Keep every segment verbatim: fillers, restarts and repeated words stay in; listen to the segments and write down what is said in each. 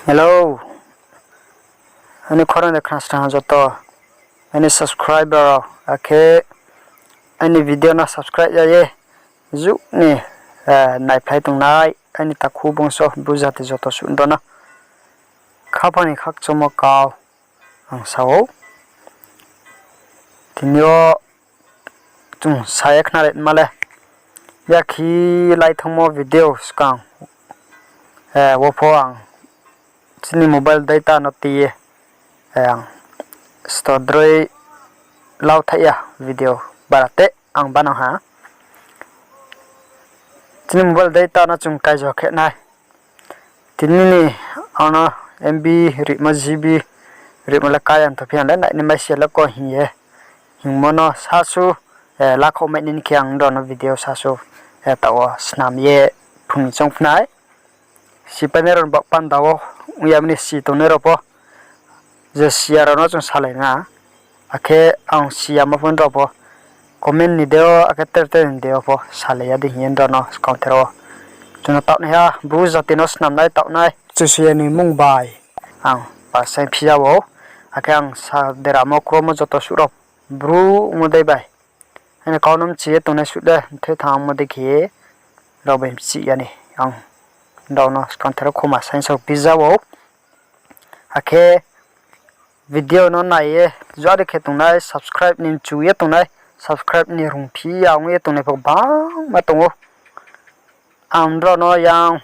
Hello, aini khorang de khnasnang joto, aini subscriber rao, akhe aini video no subscribe ya ye, juk ni, eh, naiphlai tongnai aini takhu bongso bru jati joto suh rao no khaphang ni khakchangmo kau ang sa ou. Tini yo chung sa ye khnari ma le, yakhe lai thanngmo video skang, eh, wo pho ang chini mobile data no tui ye, eh, ang stodroi lau thaih ya video bara te ang banang ha. Chini mobile data no chung kaijo khe nai. Tini ni ang no M B rimo, G B rimo le kaya ntho phi ang le nai ni mai se le ko hing ye. Hingmo no sasu, eh, lakhouh mai ni khe ang nrao no video sasu, eh, taoh wo snam ye phung ni choung phnai. Sipainai rao ni baoh panda wo ong ya mani si tongnai rao pho, je siya rao no chung salai na. Akhe ang siyamo pho nrao pho comment ni dei yo, akhe ter ter ni dei yo pho salai ya di hing ye nrao no skangther wo. Chung no taoh naiha, bru jati no snamnai taoh nai Kchusoyang ni mmung bai ang pal saing phi ya ou. Akhe ang sa deramo kromo joto suh rao bru ongmo dei bai, aini kau no mchi ye tongnai suh le mthoi thanngmo dei khe rao bai mchih ya ni ang nrao no skangther wo khoma saing sao phi ya ou. Akhe video no nai ye juari khe tongnai, subscribe ni mchu ye tongnai, subscribe ni rungphi ya ong ye tongnai pho gbangma tong ou. Ang nrao no yang,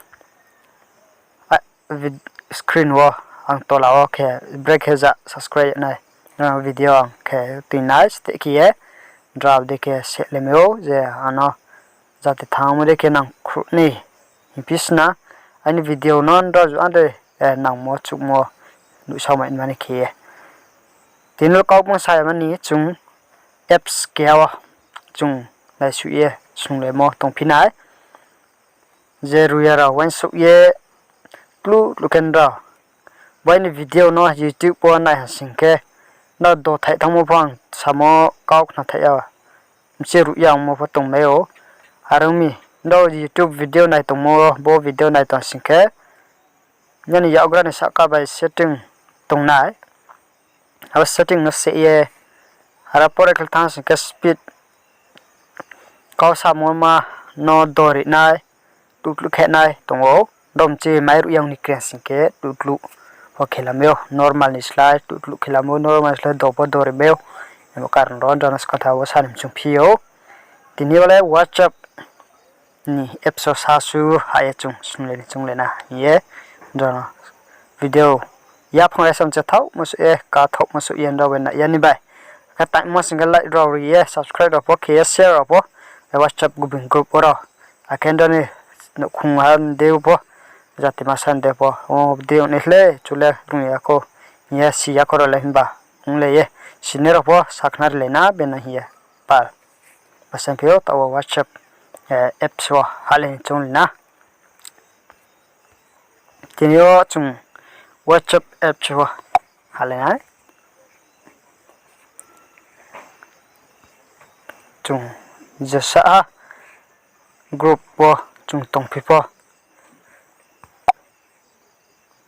ah, vid-, screen wo ang tola wo khe break khe ja subscribe nai, nrao video ang khe tuinai steh khe ye, nrao dei khe se le mi ou je ano jati thanngmo dei khe nang khruh ni hingphi sna, aini video no nrao ju ang de, eh, nangmo chuhmo nuhsao mai mani khe ye. Tini yo kau bung sa ya mani chung apps keha wo chung naisuh ye snunglaimo tongphi nai. Je ruya rao uaingsouh ye kluh kluh khe nrao bo aini video no YouTube wo nai ha sing khe, nrao dothaih thanngmo pho ang samo kau khnathaih ya, mchi ruh ya ongmo pho tongmai ou. Are ong mi, nrao YouTube video nai tongmo, bo video nai tong sing khe, nini yakgra ni sahka bai setting tongnai. Abo setting no seh ye, aro pore khe thanng sing khe speed, kau samo ma no dori nai, tuhtluh khe nai tong ou. Dom chi mai ruh yang ni kren sing khe tuhtluh pho khe lamai ou, normal ni slái tuhtluh khe lamai ou, normal ni slái do pho dori mai ou. Abo karon ro nrao no skangther wo sa ni mchung phi ou. Tini yo le WhatsApp ni apps wo sasu ha ye chung snunglai ni chounglai na hing ye, nrao no video yaphang ye samche thaohmo suh ye, ka thaohmo suh ye nrao bai nai ya ni bai. Khe taimo sing khe like rao ri ye, subscribe rao pho khe ye, share rao pho, WhatsApp gubin group wo rao. Akhe nrao ni nouhkhong ha ni dei pho, jati masa ni dei pho, o dei ong ni le chu le rung ya khou, hing ye si ya khou rao le himba, ong le ye, sinai rao pho sakhnari lai na bena hing ye pal. Basaing phi ou taoh wo WhatsApp, eh, apps wo halai ni chounglai na. Tini yo chung WhatsApp apps wo halai nai. Chung jesa ha group wo chung tongphi pho.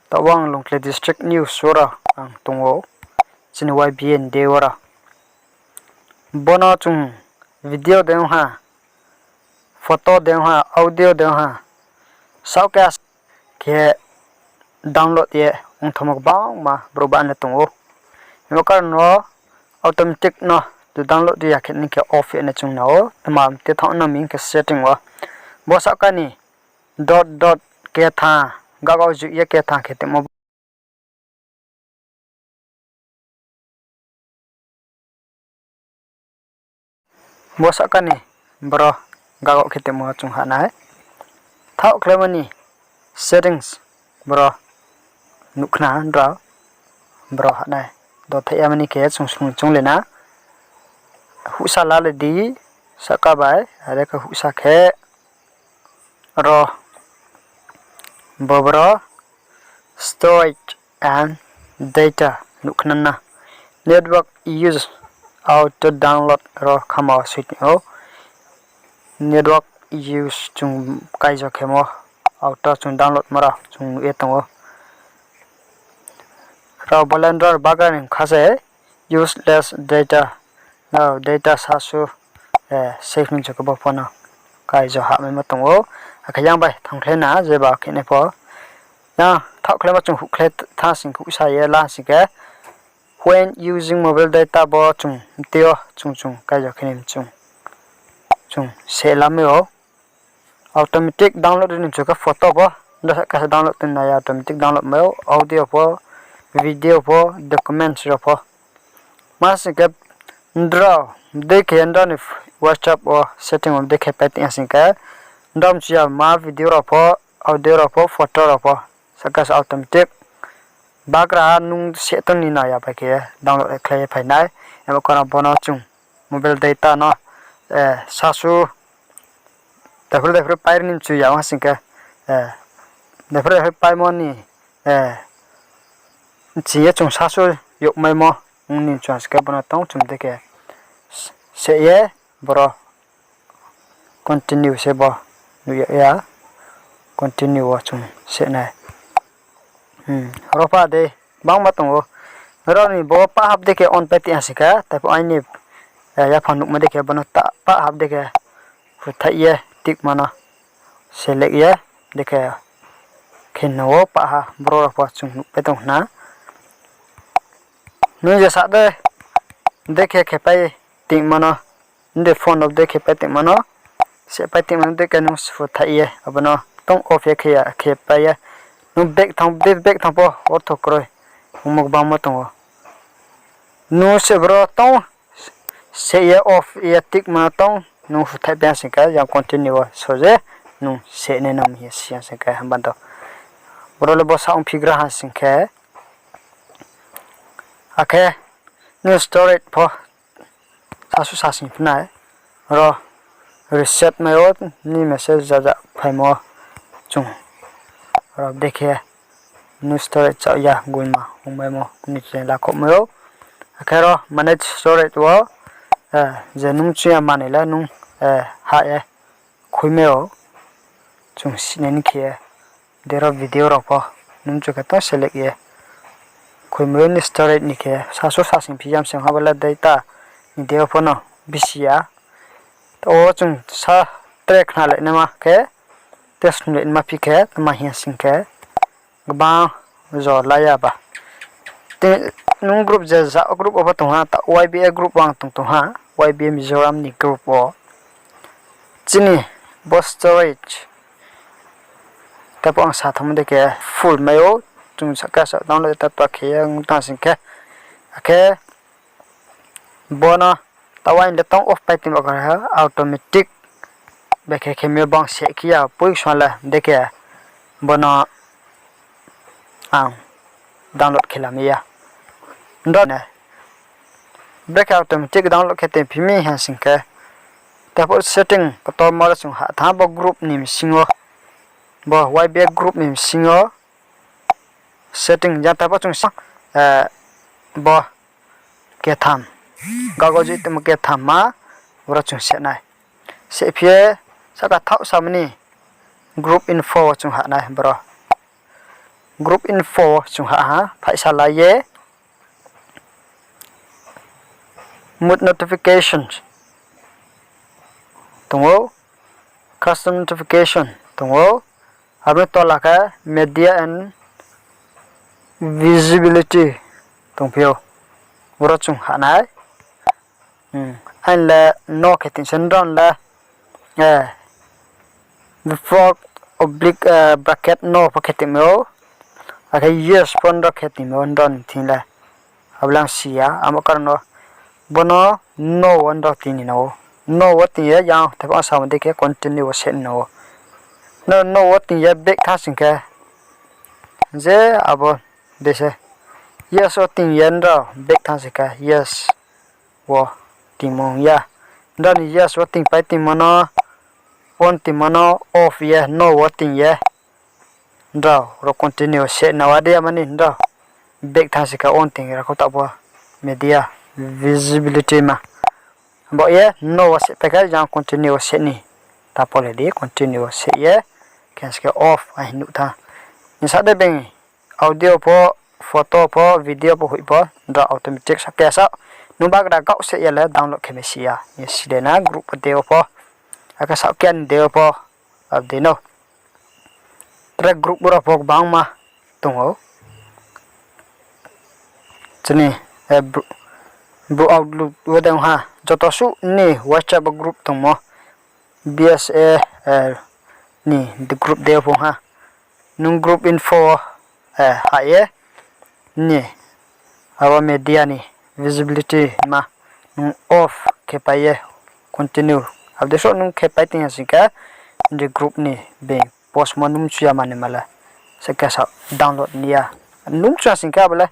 Taoh wo ang Longtlai district news wo rao ang tong ou. Chini Y B N de wo rao. Bono chung video de ong ha, photo de ong ha, audio de ong ha, saoh khe as-, khe download ye ongthamo gbangma brouh ba le tong ou. Abo karon wo automatic no download ri ya khe ni khe off ye nai chung nang ou. Tma te thanng nang mi khe setting wo. Bo sahka ni dot dot ketha, gagao juh ye ketha khe tongmo. Bo sahka ni boro gagao khe tongmo chung ha nai. Thaoh khlaimo ni settings boro nuh khna nrao, boro ha nai. Dothaih ya mani khe chung snung chounglai na. Huhsa la le di, sahka bai, are khe huhsa khe ro, bo boro storage and data nuh khna na. Network use, auto download ro khama wo soi tong ou. Network use chung kaijo khemo, auto chung download mara chung nuh ye tong ou. Rao bo le nrao bagra ni kha se useless data. Nrao data sasu, eh, save ni chu khe bo pho no kaijo hahmaimo tong ou. Akhe yang bai thanngkhlai na jeba khe nai pho. Yang thaohkhlaimo chung huhkhlai tha sing khe, huhsa ye la sing khe, when using mobile data bo chung mtui yo chung chung kaijo khe ni chung, chung se lamai ou. Automatic download ni chu khe photo pho, nrao sahka se download tong nai ya, automatic download mai ou, audio pho, video pho, documents rao pho. Ma sing khe nrao, dei khe nrao ni WhatsApp wo setting wo dei khe pai tong ya sing khe, nrao mchu ya ma video rao pho, audio rao pho, photo rao pho, sahka se automatic bagra nung se tong ni nai ya pai khe download khlai ye phai nai. Abo kano bo no chung mobile data no, eh, sasu daiphru daiphru pai ni mchu ya ong ha sing khe, eh, daiphru daiphru paimo ni, eh, ching ye chung sasu youhmaimo ong ni mchu ha sing khe bo no tong chung dei khe se ye boro continue se bo nuh ya ya, continue wo chung se nai. Hmm, ro pha dei, bangma tong ou. Nrao ni bo pah hap dei khe on pai tong ya sing khe, tei pho aini, eh, yaphang nuhma dei khe bo no ta pah hap dei khe huthaih ye tikma no select ye dei khe khe no wo pah ha boro rao pho chung nuh pai tong khna. Nung je sa de, dei khe khe pai tingma no, nde phone rao dei khe pai tingma no, se pai tingma no dei khe nung huthaih ye abo no tong off ye khe ya khe pai ye. Nung back thanng, back thanng pho ortho kroi, ongmo gbangma tong ou. Nung se boro tong se ye off ye tikma no tong, nung huthaih pai ya sing khe, yang continue wo so je nung se nai nang mi ye si ya sing khe, himba do. Boro le bo sa ongphi gra ha sing khe. Akhe nung storage pho sasu sasing phi nai. Ro reset mai ou, ni message jaja phaimo chung. Ro dei khe nung storage chah ya gulma ongmaimo ni je lakhouh mai ou. Akhe ro manage storage wo, eh, je nung chuya manoi le nung, eh, hah ye khui mai ou. Chung sinai ni khe ye, dei ro video rao pho nung chu khe tong select ye khui mai ou ni storage ni khe sasu sasing phi ya sing ha bo le data ni dei pho no bisi ya. To wo chung sa tre khna le naima khe, test le naima phi khe, tma hing sing khe, gbang jo la ya ba. Nung group je ja group wo pho tong ha, ta Y B A group wo ang tong tong ha, Y B A Mizoram ni group wo. Chini bo storage tei pho ang sa thanngmo dei khe full mai ou, chung sahka sa download ta ta khe ye ong tang sing khe. Akhe bo no ta uaing le tong off pai tingma khe automatic bai khe khe mi bang se khe ya poi song le dei khe bo no ang download khe lamai ya. Ndo ne. Brekhe automatic download khe tong phi mi ha sing khe. Tei pho setting kotorma ro chung hah thanng bo group ni bsing yo. Bo Y B A group ni bsing yo. Setting jang tei pho chung sa, eh, bo ketham. Gago joi tongmo ketham ma, boro chung se nai. Se phi ye sahka thaoh samo ni group info wo chung hah nai boro. Group info wo chung hah ha, phaisa la ye. Mute notification tong ou, custom notification tong ou, abo ni tola khe media and visibility tongphi ou. Boro chung hah nai. Hmm, aini le no khe tingsa nrao le, eh, before oblique, eh, bracket no pho khe tingmai ou. Akhe yes pho nrao khe tingmai ou nrao ni thing le. Abo le ang si ya, amo karon no bo no no wo nrao ting ni nang ou. No wo ting ye yang tei pho ang samo dei khe continue wo se ni nang ou. No, no wo ting ye back thanng sing khe, je abo dei se. Yes wo ting ye nrao back thanng sing khe yes wo tingmo ong ya. Nrao ni yes wo tingpai tingmo no, on tingmo no off ye no wo ting ye nrao ro continue se na wa de ya mani nrao back thanng sing khe on ting ra khou taoh bo media visibility ma. Bo ye no wo se pai khe jang continue wo se ni. Tapo le di continue wo se ye. Khe se khe off ahi nuh tha. Nsa de beng audio pho Photo pho, video pho hoih pho, nrao automatic saoh khe saoh. Nung bagra kaoh se ya le download khe mai si ya. Ye si de na group pho de wo pho. Akhe saoh khe ani de wo pho. Abo dei no. Tre group rao pho gbangma tong ou. Chini, eh, bru, bru Outlook wo de ong ha. Joto suh ni WhatsApp group tongmo. B S A, eh, ni group de pho ong ha. Nung group info, eh, hah ye. Ni, abo media ni visibility ma nung off khe pai ye continue. Abo dei so nung khe pai tong ya sing khe, je group ni being post mo nung chu ya mani ma le. Se khe sa download ni ya. Nung chu ya sing khe abo le,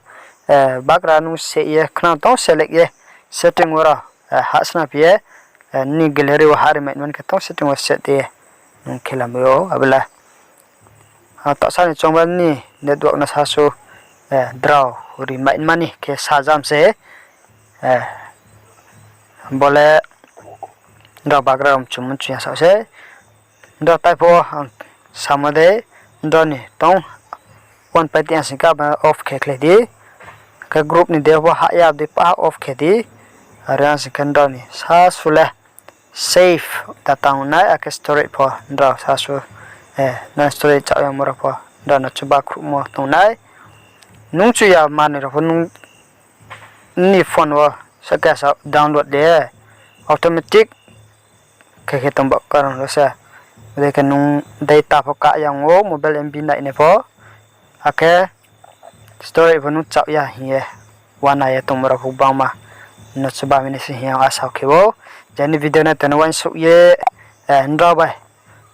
eh, bagra nung se ye khna tong select ye setting wo rao, eh, hah sna phi ye, eh, ni gallery wo hah ri mai man khe tong setting wo set ye nung khe lamai ou abo le. Ah, taohsa ni choungba ni network no sasu, eh, drao ri mai mani khe sajam se, eh, bo le drao bagra rom chum mun chuya saoh se. Drao tai pho ang samo de, drao ni tong one pai ti ang sing khe abo off khe khlai di. Khe group ni de pho hah ya abo dei pa off khe di. Are ang sing khe drao ni sasu le save data ong nai, akhe storage pho drao sasu, eh, nang storage chaoh yamo rao pho drao no chuba khruhmo tong nai. Nung chu ya mani rao pho nung ni phone wo sa khe sa download de, automatic khe khe tong ba karon ro se. Bodei khe nung data pho ka yang ou, mobile M B nai nai pho. Akhe storage pho nung chaoh ya hing ye, uana ye tongmo rao pho gbangma no chuba mini se hing ye ang asa khe ou. Je ni video nai tong no uaingsouh ye, eh, nrao bai,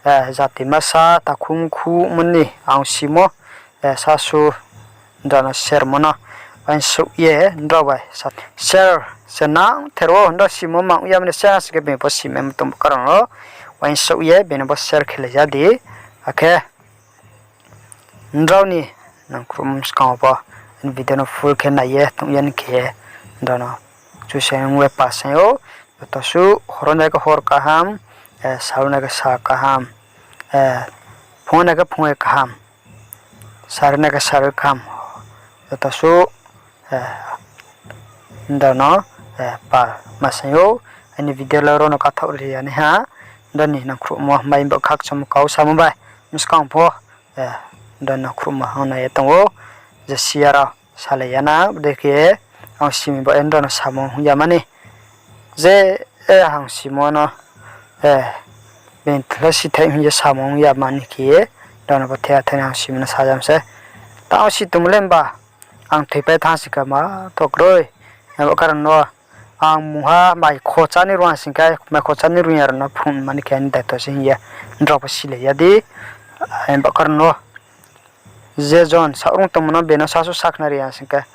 eh, jati masa takhum khu mani ang simo, eh, sasu nrao no share mo no uaingsouh ye nrao bai sa-, share se nang ther wo nrao simo mang ya mani share sing khe bini pho simai tong bo karon wo uaingsouh ye bini pho share khe lai ja di. Akhe nrao ni nangkhruhmo skang wo pho video no full khe nai ye tong ya ni khe nrao no kchu se ong ye pa sai ou. Joto suh horo nai khe hor kaham, eh, sal nai khe sal kaham, eh, phung nai khe phung ye kaham, sari nai khe sari kaham. Joto suh, eh, nrao no, eh, pa ma sai ou. Aini video le ro no kathaoh ri ya nai ha. Nrao ni nangkhruhmo mai bo khakchangmo kau samo bai. Buskang pho, eh, nrao nangkhruhmo ang nai ye tong ou. Je si ya rao salai ya na, bodei khe ang simi bo nrao no samo hing ya mani. Je, eh, ang simo no, eh, bini tla si thai hing ye samo hing ya mani khe, nrao no bo thea thai ang simi no sajam se. Tao si tongmo le himba, ang thoipai thanng sing khe ma tho kroi. Abo karon no ang mungha mai khocha ni rung sing khe, mai khocha ni rung ya rao no phrung mani khe aini daito se hing ye, nrao pho silai ya di. Abo karon no je jon saoh rung tongmo no beno sasu sakhnari ya sing khe,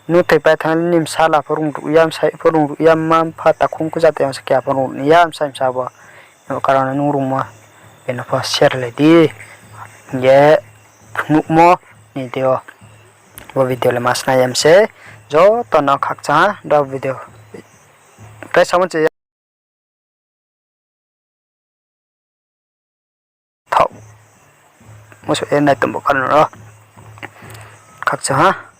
nung thoipai thanng ni bsala pho rung ruh ya, bsai pho rung ruh ya, mma mpha takhum khe jati ya se khe pho rung ruh ya, bsai bsa bo. Abo karon no nung rungmo beno pho share lai di. Hing ye phnuhmo ni dei yo. Bo video le ma snai ya mi se. Joto no khakchang ha, bo video. Tei samo che ya. Thaoh. Musuh ye nai tongbo karon no. Khakchang ha.